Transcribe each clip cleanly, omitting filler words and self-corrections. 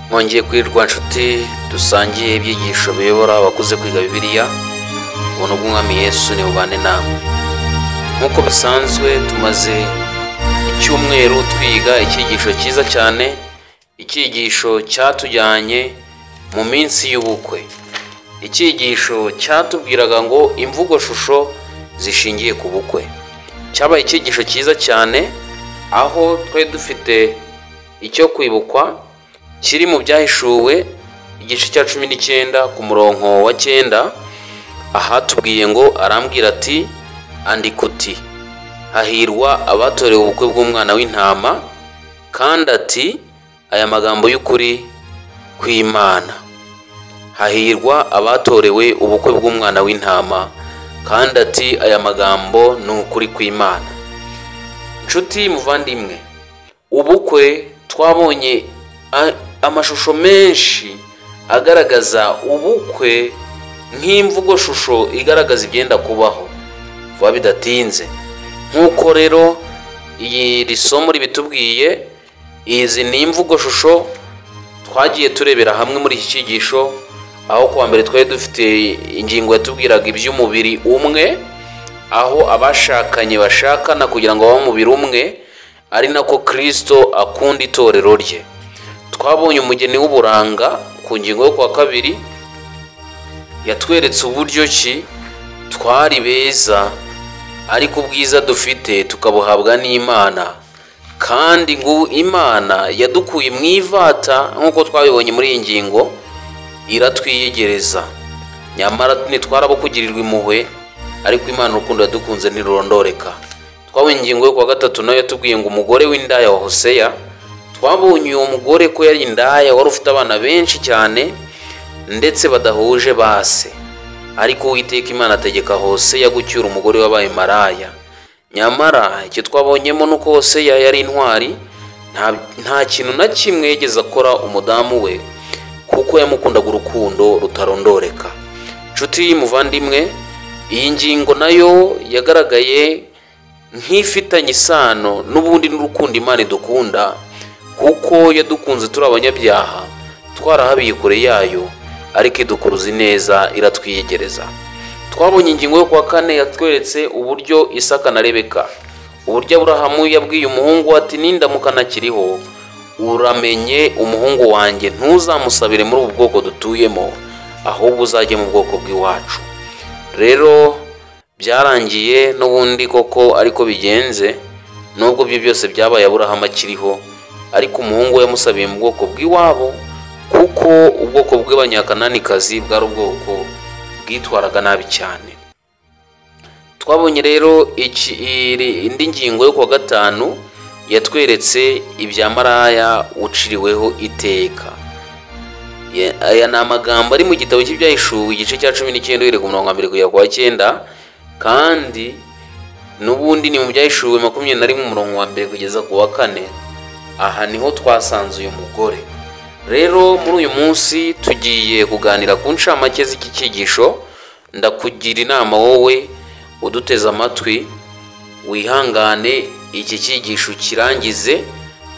Mwongeye kwirirwa nshuti dusangiye ibyigisho biyobora abakuze kwiga Bibiliya. Ubuntu bw'Umwami Yesu nibubane namwe. Nk'uko bisanzwe tumaze icyumweru twiga icyigisho cyiza cyane, icyigisho cyatujyanye mu minsi y'ubukwe, icyigisho cyatubwiraga ngo imvugo shusho zishingiye ku bukwe. Cyabaye icyigisho cyiza cyane, aho twari dufite icyo kwibukwa kiri mu Byahishuwe igice cya 19 ku murongo wa 9, ahatubwiye ngo arambwira ati andika uti hahirwa abatorewe ubukwe bw'umwana w'intama, kandi ati aya magambo y'ukuri kw'Imana. Hahirwa abatorewe ubukwe bw'umwana w'intama, kandi ati aya magambo ni ukuri kw'Imana. Nshuti muvandimwe, ubukwe twabonye amashusho menshi agaragaza ubukwe nk'imvugo shusho igaragaza ibyenda kubaho vuba bidatinze. Nk'uko rero iri somo ribitubwiye, izi ni imvugo shusho twagiye turebera hamwe muri iki cyigisho, aho kuwa mbere twari dufite ingingo yatubwiraga iby'umubiri umwe, aho abashakanye bashakana kugira ngo babe umubiri umwe, ari nako Kristo akunda itorero rye. Twabonye umugeni w'uburanga ku ngingo yo kuwa kabiri, yatweretse uburyo ki twari beza, ariko ubwiza dufite tukabuhabwa n'Imana, kandi ngo Imana yadukuye mu ivata nk'uko twabibonye muri iyi ngingo, iratwiyegereza. Nyamara ntitwarabo kugirirwa impuhwe, ariko Imana urukundo yadukunze ntirurondoreka. Twabonye ingingo yo kuwa gatatu nayo yatubwiye ngo umugore w'indaya wa Hoseya. Twabonye uwo mugore ko yari indaya, wari ufite abana benshi cyane ndetse badahuje base, ariko Uwiteka Imana ategeka Hoseya gucyura umugore wabaye maraya. Nyamara icyo twabonyemo nuko Hoseya yari intwari, nta kintu na kimwe yigeze akora umudamu we, kuko yamukundaga urukundo rutarondoreka. Nshuti muvandimwe, iyi ngingo nayo yagaragaye nk'ifitanye isano n'ubundi n'urukundo Imana idukunda, kuko yadukunze turi abanyabyaha, twarahabiye kure yayo, ariko idukuruza ineza iratwiyegereza. Twabonye ingingo yo kuwa kane yatweretse uburyo Isaka na Rebeka, uburyo Aburahamu yabwiye umuhungu ati nindamuka ntakiriho uramenye umuhungu wanjye ntuzamusabire muri ubu bwoko dutuyemo, ahubwo uzajye mu bwoko bw'iwacu. Rero byarangiye n'ubundi koko ariko bigenze, nubwo byo byose byabaye Aburahamu akiriho, ariko umuhungu we yamusabiye mu bwoko bw'iwabo, kuko ubwoko bw'Abanyakananikazi bwari ubwoko bwitwaraga nabi cyane. Twabonye rero indi ngingo yo kuwa gatanu yatweretse ibya maraya uciriweho iteka. Aya ni amagambo ari mu gitabo cy'Ibyahishuwe igice cya 19 uhereye ku murongo wa 1 kugera ku wa 9, kandi n'ubundi ni mu Byahishuwe 21 umurongo wa 1 kugeza ku wa 4. Aha niho twasanze uyu mugore. Rero muri uyu munsi tugiye kuganira ku ncamake z'iki cyigisho. Ndakugira inama wowe uduteze amatwi, wihangane iki cyigisho ukirangize,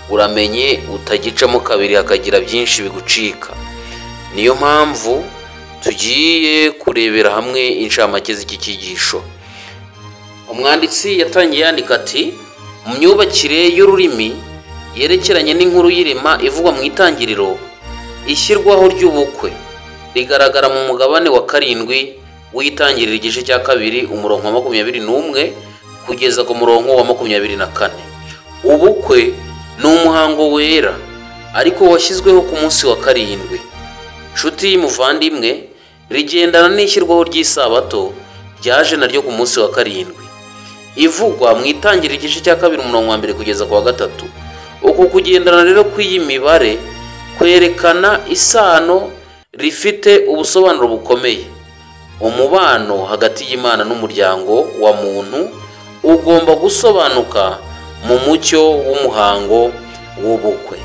uramenye utagicamo kabiri hakagira byinshi bigucika. Niyo mpamvu tugiye kurebera hamwe incamake z'iki cyigisho. Umwanditsi yatangiye yandika ati mu myubakire y'ururimi yerekeranye n'inkuru y'irema ivugwa mu Itangiriro, ishyirwaho ry'ubukwe rigaragara mu mugabane wa 7 w'Itangiriro igice cya 2 umurongo wa 21 kugeza ku murongo wa 24. Ubukwe ni umuhango wera, ariko washyizweho ku munsi wa 7. Nshuti muvandimwe, rigendana n'ishyirwaho ry'isabato ryaje naryo ku munsi wa 7, ivugwa mu Itangiriro igice cya 2 umurongo wa 1 kugeza ku wa 3. Uku kugendana rero kw'iyi mibare kwerekana isano rifite ubusobanuro bukomeye. Umubano hagati y'Imana n'umuryango wa muntu ugomba gusobanuka mu mucyo w'umuhango w'ubukwe.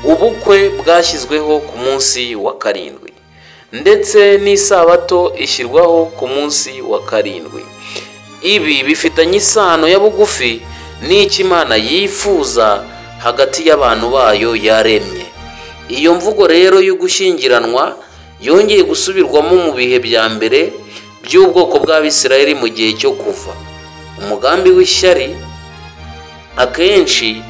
Ubukwe bwashyizweho ku munsi wa 7, ndetse n'isabato ishyirwaho ku munsi wa 7. Ibi bifitanye isano ya bugufi n'icyo Imana yifuza hagati y'abantu bayo yaremye. Iyo mvugo rero yo gushyingiranwa yongeye gusubirwamo mu bihe bya mbere by'ubwoko bw'Abisirayeli mu gihe cyo kuva. Umugambi w'ishyari akenshi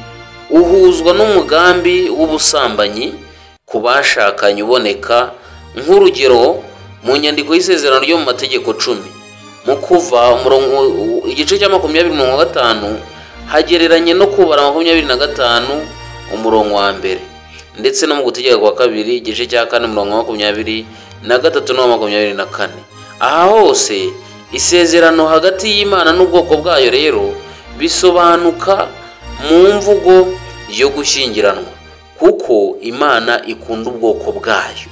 uhuzwa n'umugambi w'ubusambanyi ku bashakanye, uboneka nk'urugero mu nyandiko y'isezerano ryo mu mategeko 10 mu Kuva igice cya 20:5 hagereranye no Kubara 25 umurongo wa 1, ndetse no mu Gutegeka kwa kabiri igice cya 4 umurongo wa 23 na 24. Aha hose isezerano hagati y'Imana n'ubwoko bwayo rero bisobanuka mu mvugo yo gushyingiranwa, kuko Imana ikunda ubwoko bwayo.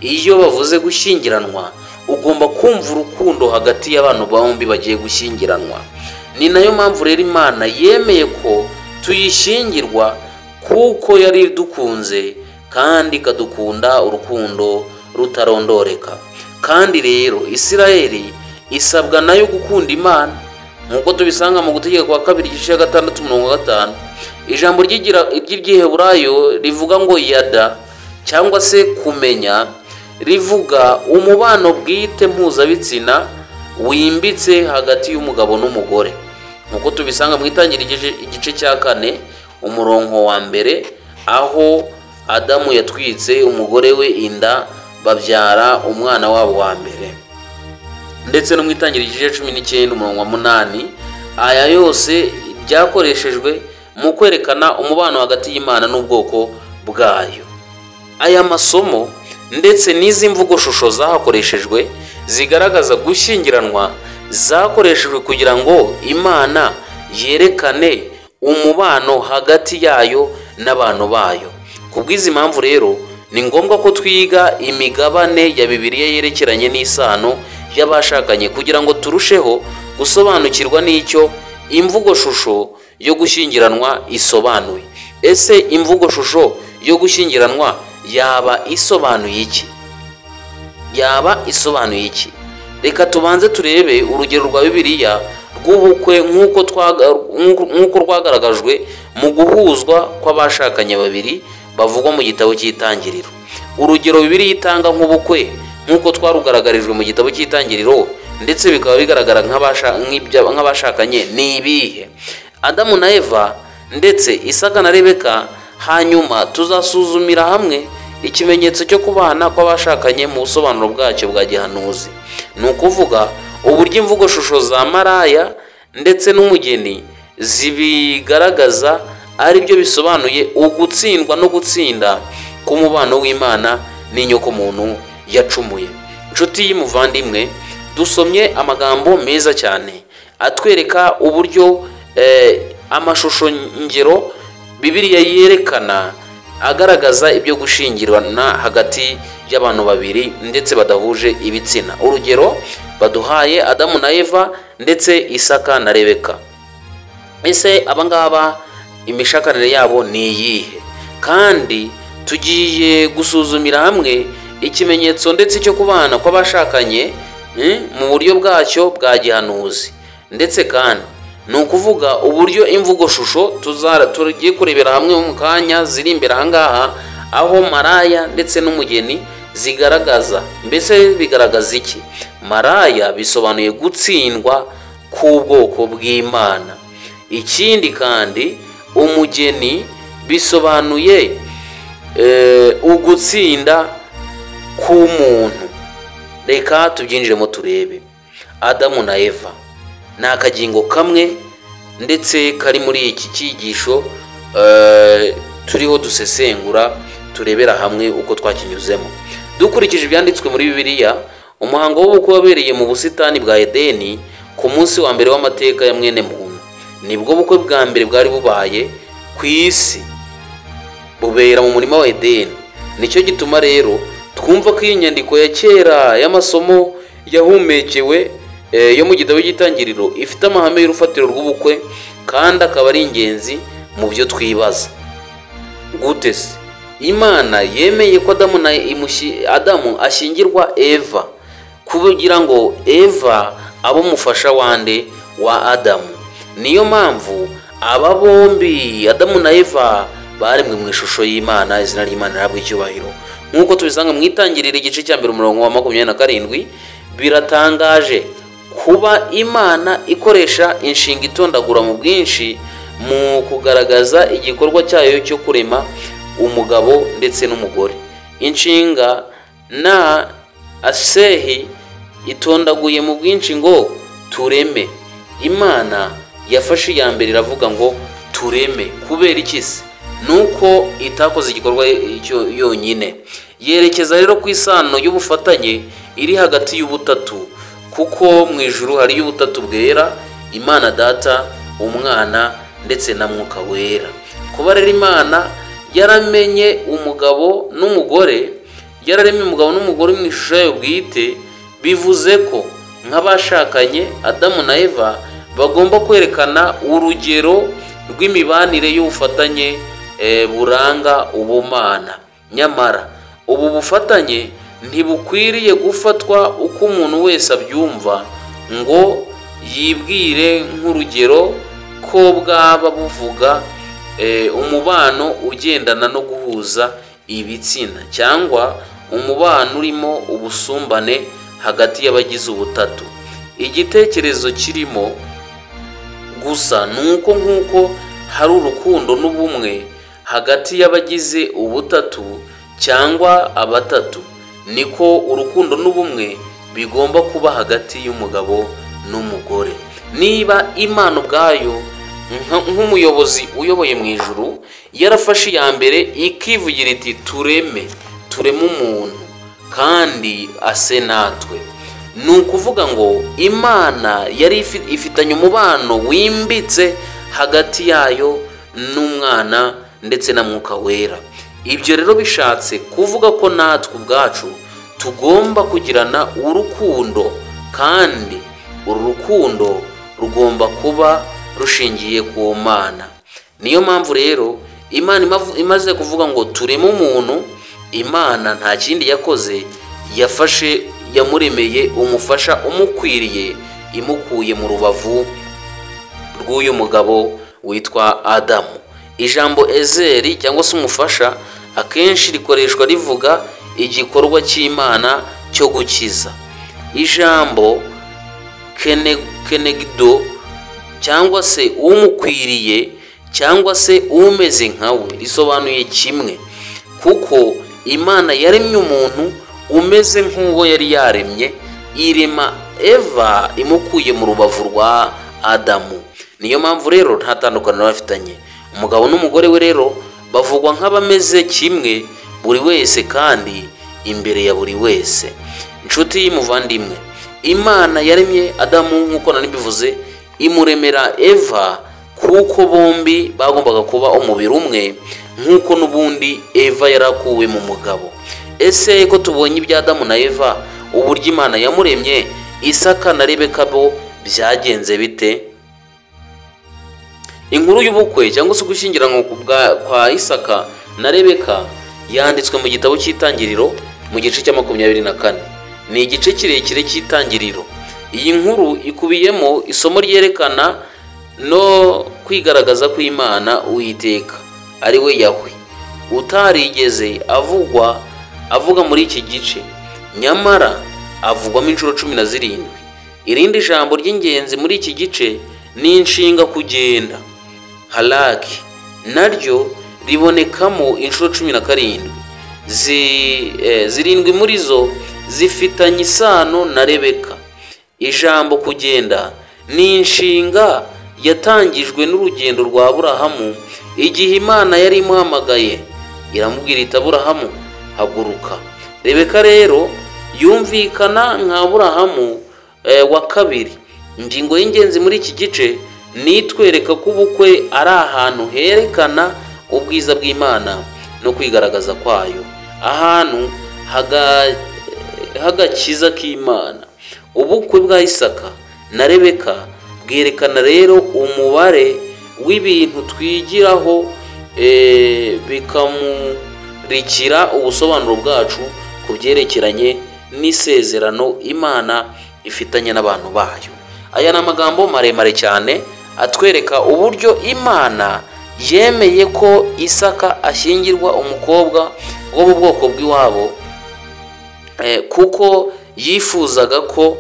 Iyo bavuze gushyingiranwa ugomba kumva urukundo hagati y'abantu bombi bagiye gushyingiranwa. Ni nayo mpamvu rero Imana yemeye ko tuyishyingirwa, kuko yari idukunze kandi ikadukunda urukundo rutarondoreka. Kandi rero Isirayeli isabwa nayo gukunda Imana, nk'uko tubisanga mu Gutegeka kwa kabiri igice cya 6 umurongo wa 5. Ijambo ry'Igiheburayo rivuga ngo yada cyangwa se kumenya, rivuga umubano bwite mpuzabitsina wimbitse hagati y'umugabo n'umugore, nk'uko tubisanga mu Itangiriro igice cya 4 umurongo wa 1, aho Adamu yatwitse umugore we inda babyara umwana wabo wa mbere, ndetse no mu Itangiriro igice 19 umurongo wa 8. Aya yose byakoreshejwe mu kwerekana umubano hagati y'Imana n'ubwoko bwayo. Aya masomo ndetse n'izi mvugo shusho zahakoreshejwe zigaragaza gushyingiranwa zakoreshejwe kugira ngo Imana yerekane umubano hagati yayo n'abantu bayo. Kubw'izi mpamvu rero ni ngombwa ko twiga imigabane ya Bibiliya yerekeranye n'isano y'abashakanye, kugira ngo turusheho gusobanukirwa n'icyo imvugo shusho yo gushyingiranwa isobanuye. Ese imvugo shusho yo gushyingiranwa yaba isobanuye iki? Yaba isobanuye iki? Reka tubanze turebe urugero rwa Bibiliya rw'ubukwe nk'uko rwagaragajwe mu guhuzwa kw'abashakanye babiri bavugwa mu gitabo cy'Itangiriro. Urugero Bibiliya itanga nk'ubukwe nk'uko twarugaragarijwe mu gitabo cy'Itangiriro, ndetse bikaba bigaragara nk'abashakanye ni ibihe? Adamu na Eva ndetse Isaka na Rebeka. Hanyuma tuzasuzumira hamwe ikimenyetso cyo kubana kw'abashakanye mu busobanuro bwacyo bwa gihanuzi, ni ukuvuga uburyo imvugo shusho za maraya ndetse n'umugeni zibigaragaza, ari byo bisobanuye ugutsindwa no gutsinda k'umubano w'Imana n'inyokomuntu yacumuye. Inshuti y'umuvandimwe, dusomye amagambo meza cyane atwereka uburyo amashusho ngero Bibiliya yerekana agaragaza ibyo gushingirana hagati y'abantu babiri ndetse badahuje ibitsina. Urugero baduhaye Adamu na Eva ndetse Isaka na Rebeka. Ese abangaba imishakanire yabo ni iyihe? Kandi tugiye gusuzumira hamwe ikimenyetso ndetse cyo kubana kw'abashakanye mu buryo bwacyo bwa gihanuzi, ndetse kandi ni ukuvuga uburyo imvugo shusho tugiye kurebera hamwe mu kanya ziri imbere ahangaha, aho maraya ndetse n'umugeni zigaragaza. Mbese bigaragaza iki? Maraya bisobanuye gutsindwa k'ubwoko bw'Imana. Ikindi kandi umugeni bisobanuye ugutsinda k'umuntu. Reka tubyinjiremo turebe. Adamu na Eva ni akagingo kamwe ndetse kari muri iki cyigisho turiho dusesengura, turebera hamwe uko twakinyuzemo. Dukurikije ibyanditswe muri Bibiliya, umuhango w'ubukwe wabereye mu busitani bwa Edeni ku munsi wa mbere w'amateka ya mwene muntu. Nibwo bukwe bwa mbere bwari bubaye ku isi, bubera mu murima wa Edeni. Nicyo gituma rero twumva ko iyi nyandiko ya kera y'amasomo yahumekewe yo mu gitabo cy'Itangiriro ifite amahame y'urufatiro rw'ubukwe, kandi akaba ari ingenzi mu byo twibaza. Gute se Imana yemeye ko Adamu ashyingirwa Eva kugira ngo Eva abe umufasha wande wa Adamu? Niyo mpamvu aba bombi Adamu na Eva baremwe mu ishusho y'Imana. Izina ry'Imana rihabwe icyubahiro. Nk'uko tubisanga mu Itangiriro igice cya 1 umurongo wa 27, biratangaje kuba Imana ikoresha inshinga itondagura mu bwinshi mu kugaragaza igikorwa cyayo cyo kurema umugabo ndetse n'umugore. Inshinga na asehi itondaguye mu bwinshi ngo tureme. Imana yafashe iya mbere iravuga ngo tureme. Kubera iki se? Nuko itakoze igikorwa yonyine. Yerekeza rero ku isano y'ubufatanye iri hagati y'ubutatu, kuko mu ijuru hari ubutatu bwera, Imana Data, Umwana ndetse na Mwuka Wera. Kuba rero Imana yaramenye umugabo n'umugore, yararemye umugabo n'umugore mu ishusho yayo bwite, bivuze ko nk'abashakanye Adamu na Eva bagomba kwerekana urugero rw'imibanire y'ubufatanye buranga ubumana. Nyamara ubu bufatanye ntibukwiriye gufatwa uko umuntu wese abyumva ngo yibwire nk'urugero ko bwaba buvuga umubano ugendana no guhuza ibitsina cyangwa umubano urimo ubusumbane hagati y'abagize ubutatu. Igitekerezo kirimo gusa nuko nk'uko hari urukundo n'ubumwe hagati y'abagize ubutatu cyangwa abatatu, niko urukundo n'ubumwe bigomba kuba hagati y'umugabo n'umugore. Niba Imana ubwayo nk'umuyobozi uyoboye mu ijuru yarafashe iya mbere ikivugira iti tureme, tureme umuntu kandi ase natwe, ni ukuvuga ngo Imana yari ifitanye umubano wimbitse hagati yayo n'Umwana ndetse na Mwuka Wera. Ibyo rero bishatse kuvuga ko natwe ubwacu tugomba kugirana urukundo, kandi uru rukundo rugomba kuba rushingiye ku Mana. Niyo mpamvu rero Imana imaze kuvuga ngo tureme umuntu, Imana nta kindi yakoze, yafashe yamuremeye umufasha umukwiriye, imukuye mu rubavu rw'uyu mugabo witwa Adamu. Ijambo Ezeri cyangwa se umufasha akenshi rikoreshwa rivuga igikorwa cy'Imana cyo gukiza. Ijambo Kenegdo cyangwa se umukwiriye cyangwa se umeze nkawe risobanuye kimwe, kuko Imana yaremye umuntu umeze nk'uwo yari yaremye, irema Eva imukuye mu rubavu rwa Adamu. Niyo mpamvu rero nta tandukaniro bafitanye. Umugabo n'umugore we rero bavugwa nk'abameze kimwe buri wese kandi imbere ya buri wese. Inshuti y'umuvandimwe, Imana yaremye Adamu nk'uko nari mbivuze, imuremera Eva kuko bombi bagombaga kuba umubiri umwe, nk'uko n'ubundi Eva yarakuwe mu mugabo. Ese ko tubonye ibya Adamu na Eva, uburyo Imana yamuremye Isaka na Rebeka bo byagenze bite? Inkuru y'ubukwe cyangwa se ugushyingiranwa kwa Isaka na Rebeka yanditswe mu gitabo cy'Itangiriro mu gice cya 24. Ni igice kirekire cy'Itangiriro. Iyi nkuru ikubiyemo isomo ryerekana no kwigaragaza kw'Imana Uwiteka ari we Yahwe, utarigeze avugwa avuga muri iki gice, nyamara avugwamo inshuro 17. Irindi jambo ry'ingenzi muri iki gice ni inshinga kugenda, halaki, naryo ribonekamo inshuro 17. Zirindwi muri zo zifitanye isano na Rebeka. Ijambo kugenda ni inshinga yatangijwe n'urugendo rwa Aburahamu igihe Imana yari imuhamagaye iramubwira iti Aburahamu haguruka. Rebeka rero yumvikana nka Aburahamu wa kabiri. Ingingo y'ingenzi muri iki gice ni itwereka ko ubukwe ari ahantu herekana ubwiza bw'Imana no kwigaragaza kwayo, ahantu hagakiza k'Imana. Ubukwe bwa Isaka na Rebeka bwerekana rero umubare w'ibintu twigiraho, bikamurikira ubusobanuro bwacu ku byerekeranye n'isezerano Imana ifitanye n'abantu bayo. Aya ni amagambo maremare cyane atwereka uburyo Imana Yemeye ko Isaka ashyingirwa umukobwa wo mu bwoko bw'iwabo, kuko yifuzaga ko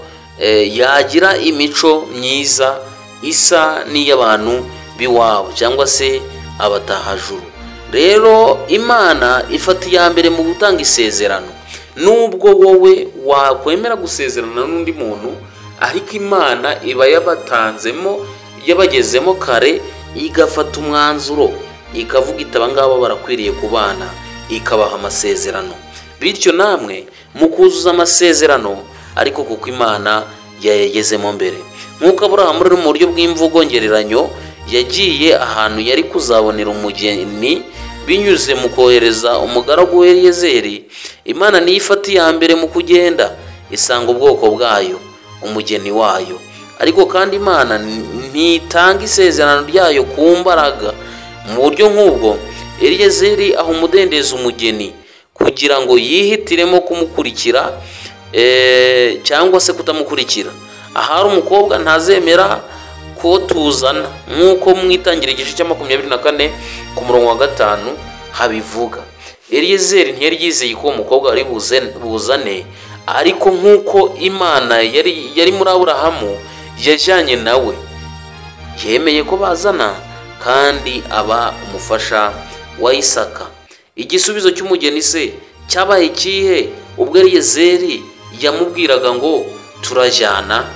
yagira imico myiza isa n'iy'abantu b'iwabo cyangwa se abatahajuru. Rero Imana ifata iya mbere mu gutanga isezerano. Nubwo wowe wakwemera gusezerana n'undi muntu, ariko Imana iba yabatanzemo, yabagezemo kare, igafata umwanzuro, ikavuga iti aba ngaba barakwiriye kubana, ikabaha amasezerano. Bityo namwe mukuzuza amasezerano, ariko kuko Imana yayagezemo mbere. Nk'uko Aburahamu rero mu buryo bw'imvugo ngereranyo yagiye ahantu yari kuzabonera umugeni binyuze mu kohereza umugaragu we Eliyezeri, Imana niyo ifata iya mbere mu kugenda isanga ubwoko bwayo, umugeni wayo. Ariko kandi Imana ntitanga isezerano ryayo ku mbaraga. Mu buryo nk'ubwo Eliyezeri aha umudendezo umugeni kugira ngo yihitiremo kumukurikira cyangwa se kutamukurikira. Ahari umukobwa ntazemera ko tuzana, nk'uko mwitangira igice cya 24 ku murongo wa 5 habivuga. Eliyezeri ntiyari yizeye ko umukobwa ari buzane, ariko nk'uko Imana yari muri Aburahamu yajyanye nawe, yemeye ko bazana kandi aba umufasha wa Isaka. Igisubizo cy'umugeni se cyabaye ikihe ubwo Eliyezeri yamubwiraga ngo turajyana?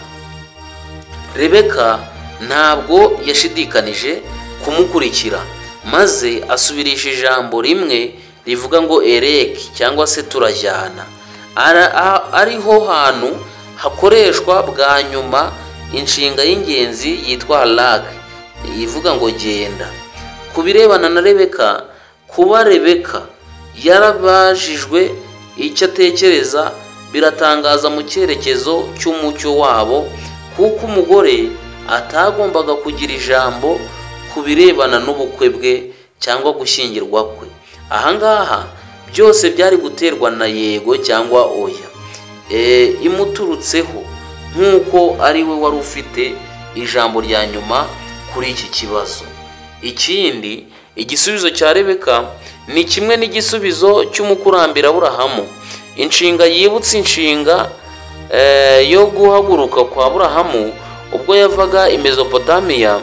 Rebeka ntabwo yashidikanije kumukurikira, maze asubirisha ijambo rimwe rivuga ngo ereki cyangwa se turajyana. Ariho hantu hakoreshwa bwa nyuma inshinga y'ingenzi yitwa halak, ivuga ngo genda. Ku birebana na Rebeka, kuba Rebeka yarabajijwe icyo atekereza biratangaza mu cyerekezo cy'umucyo wabo, kuko umugore atagombaga kugira ijambo ku birebana n'ubukwe bwe cyangwa gushyingirwa kwe. Ahangaha byose byari guterwa na yego cyangwa oya imuturutseho, nk'uko ari we wari ufite ijambo rya nyuma kuri iki kibazo. Ikindi, igisubizo cya Rebeka ni kimwe n'igisubizo cy'umukurambere Aburahamu. Inshinga yibutse inshinga yo guhaguruka kwa Aburahamu ubwo yavaga i Mesopotamiya,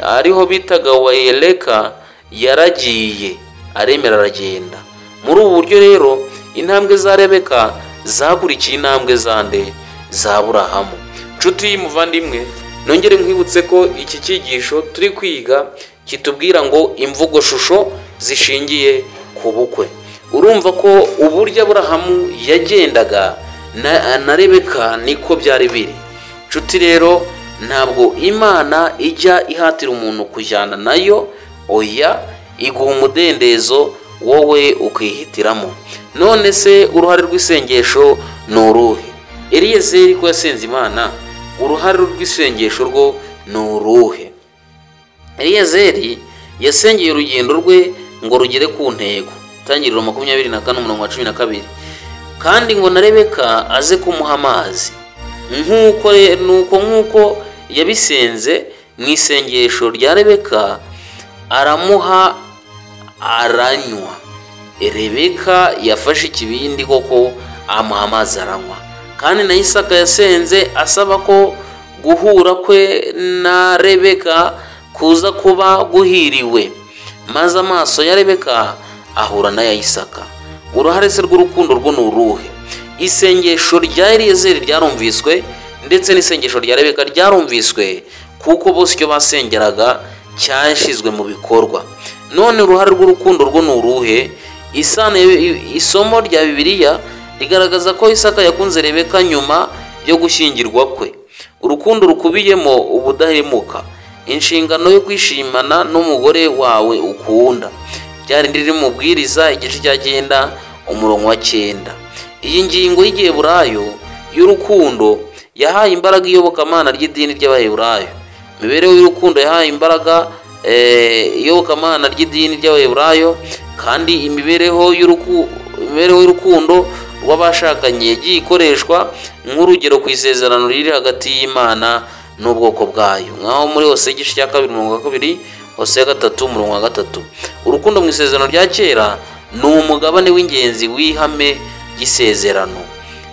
ariho bitaga Wayeleka, yaragiye aremera aragenda. Muri ubu buryo rero intambwe za Rebeka zakurikiye intambwe zande za Aburahamu. Nshuti muvandimwe, nongere nkwibutse ko iki cyigisho turi kwiga kitubwira ngo imvugo shusho zishingiye ku bukwe. Urumva ko uburyo Aburahamu yagendaga na Rebeka niko byari biri. Nshuti rero, ntabwo Imana ijya ihatira umuntu kujyana nayo, oya, iguha umudendezo wowe ukihitiramo. None se uruhare rw'isengesho ni uruhe? Eliyezeri ko yasenze Imana, uruhare rw'isengesho rwo ni uruhe? Eliyezeri yasengeye urugendo rwe ngo rugere ku ntego. Itangiriro 24 umurongo wa 12. Kandi ngo na Rebeka aze kumuha amazi. Nk'uko yabisenze mu isengesho rya Rebeka, aramuha aranywa. Rebeka yafashe ikibindi koko amuha amazi aranywa. Kandi na Isaka yasenze asaba ko guhura kwe na Rebeka kuza kuba guhiriwe, maze amaso ya Rebeka ahura n'aya Isaka. Uruhare se rw'urukundo rwo ni uruhe? Isengesho rya Eliyezeri ryarumviswe, ndetse n'isengesho rya Rebeka ryarumviswe, kuko bose icyo basengeraga cyashyizwe mu bikorwa. None uruhare rw'urukundo rwo ni uruhe? Isomo rya Bibiliya rigaragaza ko Isaka yakunze Rebeka nyuma yo gushyingirwa kwe. Urukundo rukubiyemo ubudahemuka, inshingano yo kwishimana n'umugore wawe ukunda. Byari riri mu Mubwiriza igice cya 9 umurongo wa 9. Iyi ngingo y'Igiheburayo y'urukundo yahaye imbaraga iyobokamana ry'idini ry'Abaheburayo. Imibereho y'urukundo yahaye imbaraga iyobokamana ry'idini ry'Abaheburayo, kandi imibereho y'urukundo rw'abashakanye yagiye ikoreshwa nk'urugero ku isezerano riri hagati y'Imana n'ubwoko bwayo. Nkaho muri Hose igice cya 2 umurongo wa 2, Hoseya 3 umurongo wa 3. Urukundo mu isezerano rya kera ni umugabane w'ingenzi w'ihame ry'isezerano.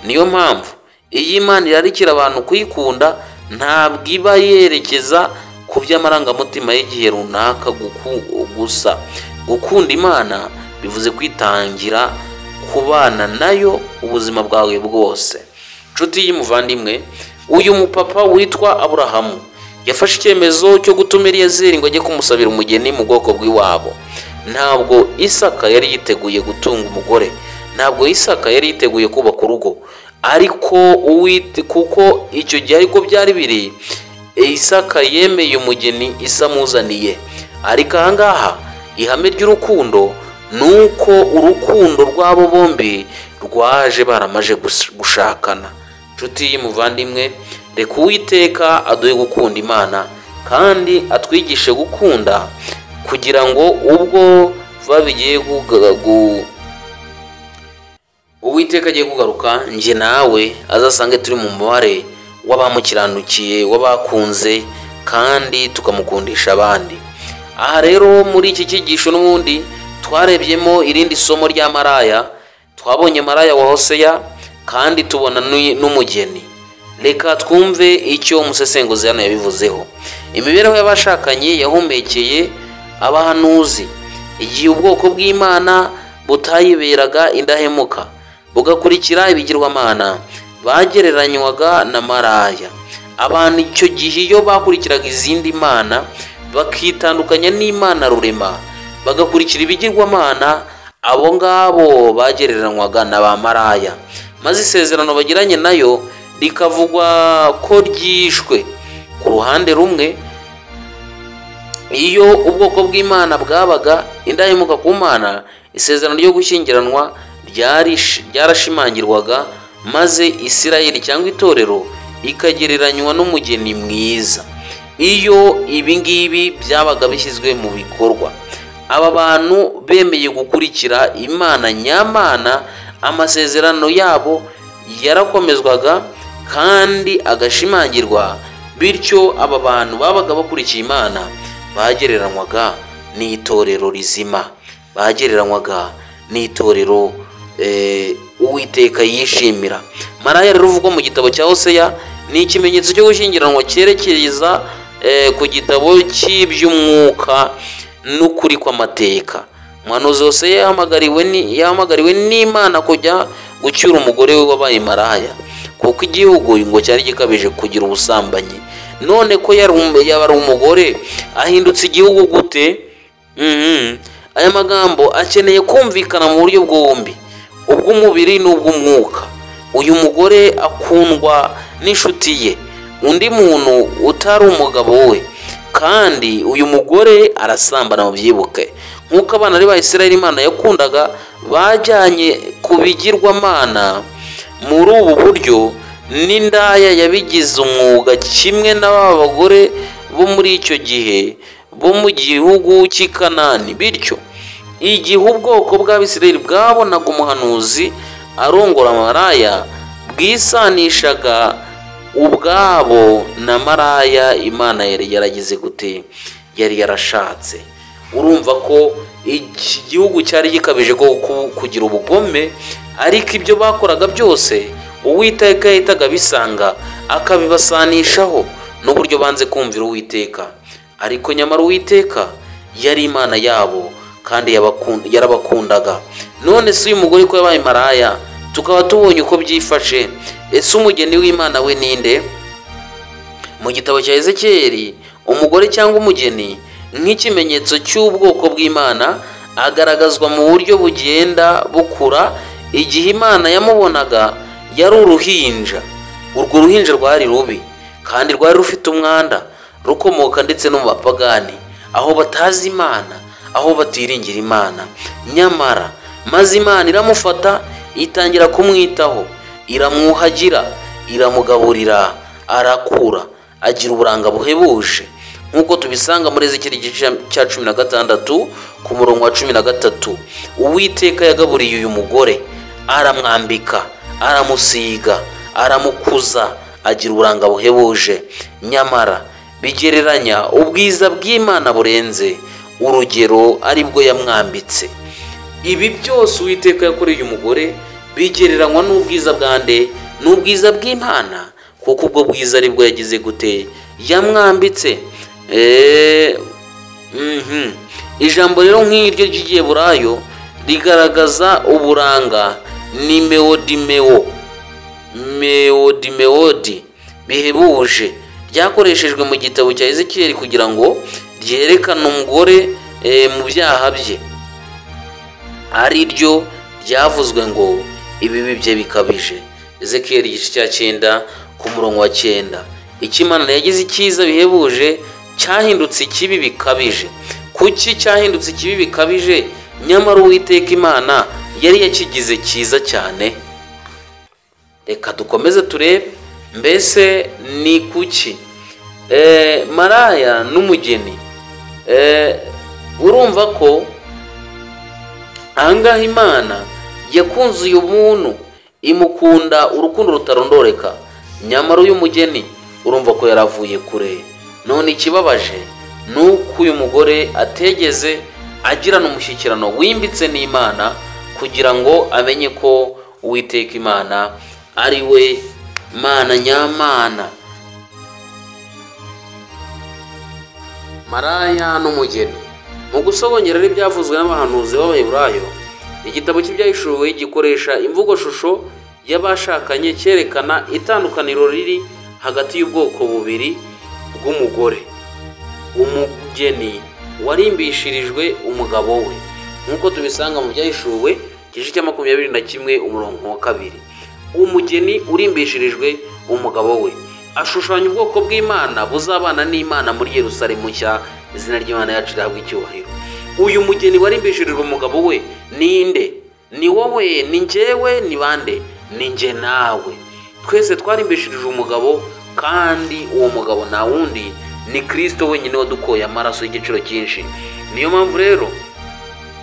Niyo mpamvu iyi Imana irarikira abantu kuyikunda, ntabwo iba yerekeza ku by'amarangamutima y'igihe runaka gusa. Gukunda Imana bivuze kwitangira kubana nayo ubuzima bwawe bwose. Nshuti y'umuvandimwe, uyu mupapa witwa Aburahamu yafashe icyemezo cyo gutuma Eliyezeri ngo ajye kumusabira umugeni mu bwoko bw'iwabo. Ntabwo Isaka yari yiteguye gutunga umugore, ntabwo Isaka yari yiteguye kubaka urugo, ariko kuko icyo gihe ariko byari biri, Isaka yemeye umugeni isamuzaniye. Ariko ahangaha ihame ry'urukundo nuko urukundo rw'abo bombi rwaje baramaje gushakana. Nshuti y'umuvandimwe, reka Uwiteka aduhe gukunda Imana kandi atwigishe gukunda, kugira ngo ubwo babigiye Uwiteka agiye kugaruka, njye nawe azasange turi mu mubare w'abamukiranukiye, w'abakunze kandi tukamukundisha abandi. Aha rero muri iki cyigisho n'ubundi twarebyemo irindi somo rya maraya. Twabonye maraya wa Hoseya kandi tubona n'umugeni. Reka twumve icyo umusesenguzi hano yabivuzeho. Imibereho y'abashakanye yahumekeye abahanuzi igihe ubwoko bw'Imana butayiberaga indahemuka bugakurikira ibigirwamana, bagereranywaga na maraya. Abantu icyo gihe iyo bakurikiraga izindi mana bakitandukanya n'Imana rurema bagakurikira ibigirwamana, abo ngabo bagereranywaga na ba maraya, maze isezerano bagiranye nayo rikavugwa ko ryishwe. Ku ruhande rumwe, iyo ubwoko bw'Imana bwabaga indahemuka ku Mana, isezerano ryo gushyingiranwa ryarashimangirwaga, maze Isirayeli cyangwa itorero ikagereranywa n'umugeni mwiza. Iyo ibi ngibi byabaga bishyizwe mu bikorwa, aba bantu bemeye gukurikira Imana nyamana, amasezerano yabo yarakomezwaga kandi agashimangirwa. Bityo aba bantu babaga bakurikiye Imana bagereranywaga n'itorero rizima, bagereranywaga n'itorero Uwiteka yishimira. Maraya rero uvugwa mu gitabo cya Hoseya ni ikimenyetso cyo gushyingiranwa cyerekeza ku gitabo cy'iby'umwuka n'ukuri kw'amateka. Umuhanuzi Hoseya yahamagariwe n'Imana kujya gucyura umugore we wabaye maraya, kuko igihugu ngo cyari gikabije kugira ubusambanyi. None ko yaba ari umugore ahindutse igihugu gute? Aya magambo akeneye kumvikana mu buryo bwombi, ubw'umubiri n'ubw'umwuka. Uyu mugore akundwa n'inshuti ye, undi muntu utari umugabo we, kandi uyu mugore arasambana, mubyibuke. Nk'uko abana ba Isirayeli Imana yakundaga bajyanye ku bigirwamana muri ubu buryo, n'indaya yabigize umwuga kimwe n'aba bagore bo muri icyo gihe bo mu gihugu cy'i Kanani. Bityo igihe ubwoko bw'Abisirayeli bwabonaga umuhanuzi arongora maraya, bwisanishaga ubwabo na maraya Imana yari yaragize gute, yari yarashatse. Urumva ko iki gihugu cyari gikabije ko kugira ubugome, ariko ibyo bakoraga byose Uwiteka yahitaga bisanga akabibasanishaho n'uburyo banze kumvira Uwiteka. Ariko nyamara Uwiteka yari Imana yabo kandi yarabakundaga. None se uyu mugore ko yabaye maraya tukaba tubonye uko byifashe, ese umugeni w'Imana we ninde? Mu gitabo cya Ezekiyeli, umugore cyangwa umugeni nk'ikimenyetso cy'ubwoko bw'Imana agaragazwa mu buryo bugenda bukura. Igihe Imana yamubonaga yari uruhinja, urwo ruhinja rwari rubi kandi rwari rufite umwanda, rukomoka ndetse no mu bapagani, aho batazi Imana, aho batiringira Imana. Nyamara maze Imana iramufata itangira kumwitaho, iramwuhagira, iramugaburira, arakura, agira uburanga buhebuje, nk'uko tubisanga muri Ezekiyeli igice cya 16 ku murongo wa 13. Uwiteka yagaburiye uyu mugore, aramwambika, aramusiga, aramukuza, agira uburanga buhebuje. Nyamara Bigereranya ubwiza bw'Imana burenze urugero aribwo yamwambitse. Ibi byose Uwiteka yakoreye umugore bigereranywa n'ubwiza bwa nde? N'ubwiza bw'Imana, kuko ubwo bwiza aribwo yagize gute? Yamwambitse. Ijambo rero nk'iryo ry'Igiheburayo rigaragaza uburanga ni meodimeo, meodimeodi bihebuje, ryakoreshejwe mu gitabo cya Ezekiyeli kugira ngo ryerekane umugore mu byaha bye, ari ryo ryavuzwe ngo ibibi bye bikabije. Ezekiyeli igice cya 9 ku murongo wa 9. Icyo Imana yagize icyiza bihebuje cyahindutse ikibi bikabije. Kuki cyahindutse ikibi bikabije nyamara Uwiteka Imana yari yakigize cyiza cyane? Reka dukomeze turebe mbese ni kuki maraya n'umugeni. Urumva ko ahangaha Imana yakunze uyu muntu, imukunda urukundo rutarondoreka, nyamara uyu mugeni urumva ko yaravuye kure. None ikibabaje nuko uyu mugore ategeze agirana umushyikirano wimbitse n'Imana kugira ngo amenye ko Uwiteka Imana ari we Mana nyamana. Maraya n'umugeni. Mu gusobongera ibyavuzwe n'abahanuzi b'Abaheburayo, igitabo cy'Ibyahishuwe gikoresha imvugo shusho y'abashakanye cyerekana itandukaniro riri hagati y'ubwoko bubiri bw'umugore. Umugeni warimbishirijwe umugabo we, nk'uko tubisanga mu Byahishuwe igice cya 21 umurongo wa 2. Umugeni urimbishirijwe umugabo we ashushanya ubwoko bw'Imana buzabana n'Imana muri Yerusalemu nshya. Izina ry'Imana yacu rihabwe icyubahiro. Uyu mugeni warimbishirijwe umugabo we ninde? Ni wowe, ni njyewe, ni bande? Ni njye nawe. Twese twarimbishirije umugabo, kandi uwo mugabo nta wundi ni Kristo wenyine wadukoye amaraso y'igiciro cyinshi. Niyo mpamvu rero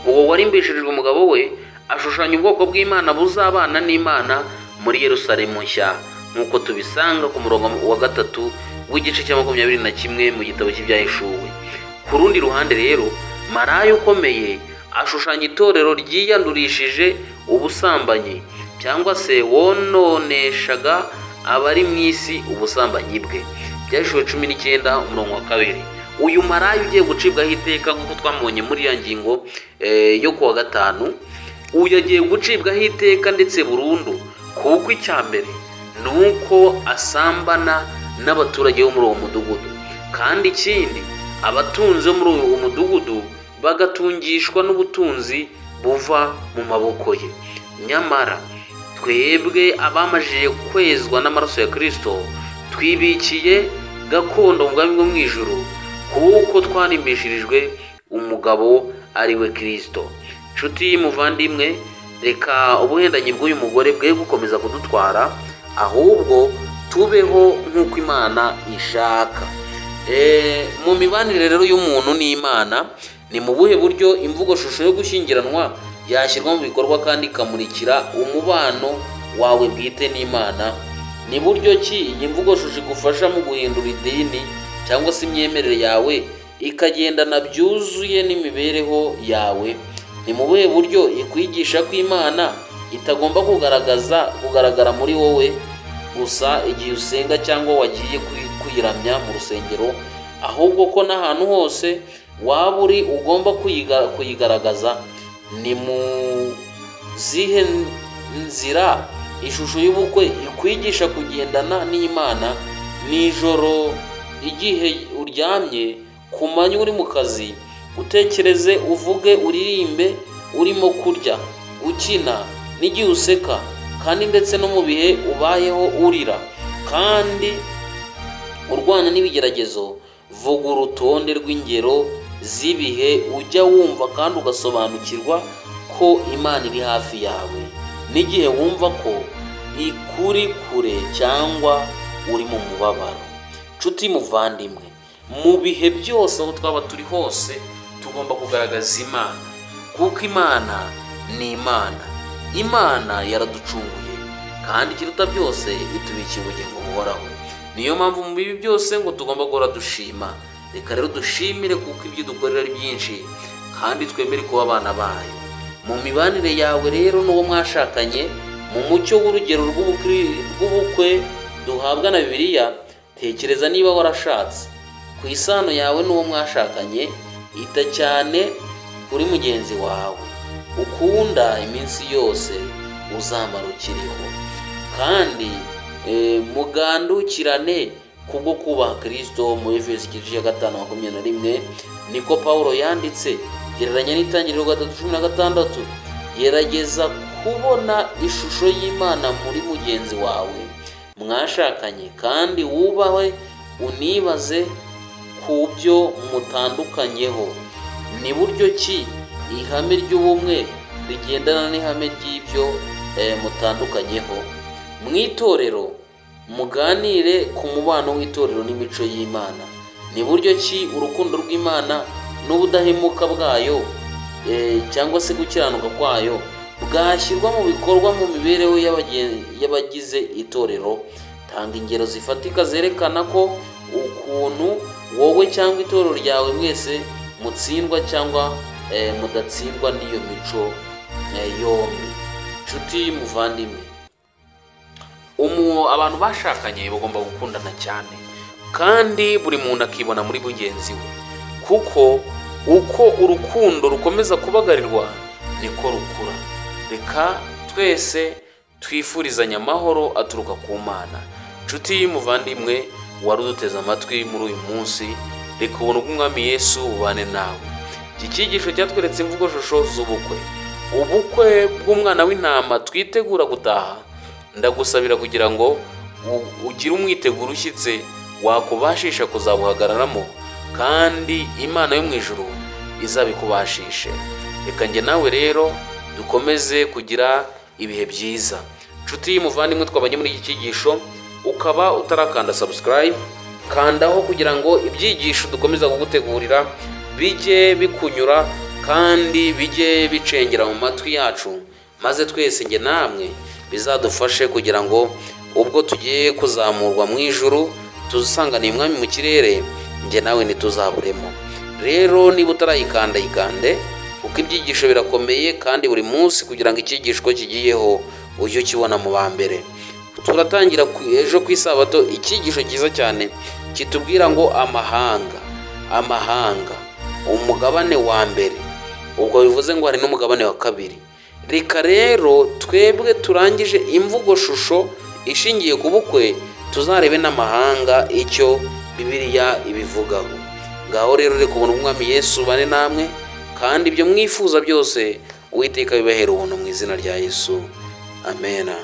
uwo warimbishirijwe umugabo we ashushanya ubwoko bw'Imana buzabana n'Imana muri Yerusalemu nshya, nk'uko tubisanga ku murongo wa 3 w'igice cya 21 mu gitabo cy'Ibyahishuwe. Ku rundi ruhande rero, maraya ukomeye ashushanya itorero ryiyandurishije ubusambanyi, cyangwa se wononeshaga abari mu isi ubusambanyi bwe. Byahishuwe 19 umurongo wa 2. Uyu maraya ugiye gucibwaho iteka nk'uko twamubonye muri ya ngingo yo kuwa 5, uyu agiye gucibwaho iteka ndetse burundu, kuko icya mbere ni uko asambana n'abaturage bo muri uwo mudugudu, kandi ikindi abatunze muri uwo mudugudu bagatungishwa n'ubutunzi buva mu maboko ye. Nyamara twebwe abamajije kwezwa n'amaraso ya Kristo twibikiye gakondo mu bwami bwo mu ijuru, kuko twarimbishirijwe umugabo ari we Kristo. Nshuti muvandimwe, reka ubuhendanyi bw'uyu mugore bwe gukomeza kudutwara, ahubwo tubeho nk'uko Imana ishaka. Mu mibanire rero y'umuntu n'Imana, ni mu buhe buryo imvugo shusho yo gushyingiranwa yashyirwa mu bikorwa kandi ikamurikira umubano wawe bwite n'Imana? Ni buryo ki iyi mvugo shusho igufasha mu guhindura idini cyangwa se imyemerere yawe ikagendana byuzuye n'imibereho yawe? Ni mu buhe buryo ikwigisha ko Imana itagomba kugaragara muri wowe gusa igihe usenga cyangwa wagiye kuyiramya mu rusengero, ahubwo ko n'ahantu hose waba uri ugomba kuyigaragaza? Ni mu zihe nzira ishusho y'ubukwe ikwigisha kugendana n'Imana nijoro igihe uryamye, ku manywa uri mu kazi, utekereze, uvuge, uririmbe urimo kurya, ukina, n'igihe useka, kandi ndetse no mu bihe ubayeho urira kandi urwana n'ibigeragezo? Vuga urutonde rw'ingero z'ibihe ujya wumva kandi ugasobanukirwa ko Imana iri hafi yawe, n'igihe wumva ko ikuri kure cyangwa uri mu mubabaro. Nshuti muvandimwe, mu bihe byose aho twaba turi hose tugomba kugaragaza Imana, kuko Imana ni Imana. Imana yaraducunguye, kandi ikiruta byose itubikiye ubugingo buhoraho. Niyo mpamvu mu bibi byose ngo tugomba guhora dushima. Reka rero dushimire kuko ibyo dukorera ari byinshi, kandi twemere kuba abana bayo. Mu mibanire yawe rero n'uwo mwashakanye, mu mucyo w'urugero rw'ubukwe duhabwa na Bibiliya, tekereza niba warashatse. Ku isano yawe n'uwo mwashakanye, ita cyane kuri mugenzi wawe ukunda iminsi yose uzamara ukiriho, kandi mugandukirane kubwo kubaha Kristo. Mu Efeso igice cya 5:21 niko Pawulo yanditse. Gereranya n'Itangiriro 3:16. Gerageza kubona ishusho y'Imana muri mugenzi wawe mwashakanye, kandi wubahe unibaze ku byo mutandukanyeho. Ni buryo ki ihame ry'ubumwe rigendana n'ihame ry'ibyo mutandukanyeho? Mu itorero, muganire ku mubano w'itorero n'imico y'Imana. Ni buryo ki urukundo rw'Imana n'ubudahemuka bwayo, cyangwa se gukiranuka kwayo, bwashyirwa mu bikorwa mu mibereho y'abagize itorero? Tanga ingero zifatika zerekana ko ukuntu wowe cyangwa itorero ryawe mwese mutsindwa cyangwa mudatsindwa n'iyo mico yombi. Nshuti muvandimwe, abantu bashakanye bagomba gukundana cyane, kandi buri muntu akibona muri mugenzi we, kuko uko urukundo rukomeza kubagarirwa niko rukura. Reka twese twifurizanye amahoro aturuka ku Mana. Nshuti muvandimwe wari uduteze amatwi muri uyu munsi, reka ubuntu bw'Umwami Yesu bubane nawe. Iki cyigisho cyatweretse imvugo shusho z'ubukwe, ubukwe bw'umwana w'intama twitegura gutaha. Ndagusabira kugira ngo ugire umwiteguro ushyitse wakubashisha kuzabuhagararamo, kandi Imana yo mu ijuru izabikubashishe. Reka njye nawe rero dukomeze kugira ibihe byiza. Nshuti muvandimwe twabanye muri iki cyigisho, ukaba utarakanda subscribe, kandaho kugira ngo ibyigisho dukomeza kugutegurira bijye bikunyura kandi bijye bicengera mu matwi yacu, maze twese njye namwe bizadufashe kugira ngo ubwo tugiye kuzamurwa mu ijuru tuzisanganiye Umwami mu kirere, njye nawe ntituzaburemo. Rero niba utarayikanda yikande, kuko ibyigisho birakomeye, kandi buri munsi kugira ngo icyigisho kigiyeho ujye ukibona mu ba mbere. Turatangira ejo ku isabato icyigisho cyiza cyane kitubwira ngo amahanga, amahanga, umugabane wa mbere, ubwo bivuze ngo hari n'umugabane wa kabiri. Reka rero twebwe turangije imvugo shusho ishingiye ku bukwe, tuzarebe n'amahanga icyo Bibiliya ibivugaho. Ngaho rero reka ubuntu bw'Umwami Yesu bane namwe, kandi ibyo mwifuza byose Uwiteka bibahera ubuntu mu izina rya Yesu. Amena.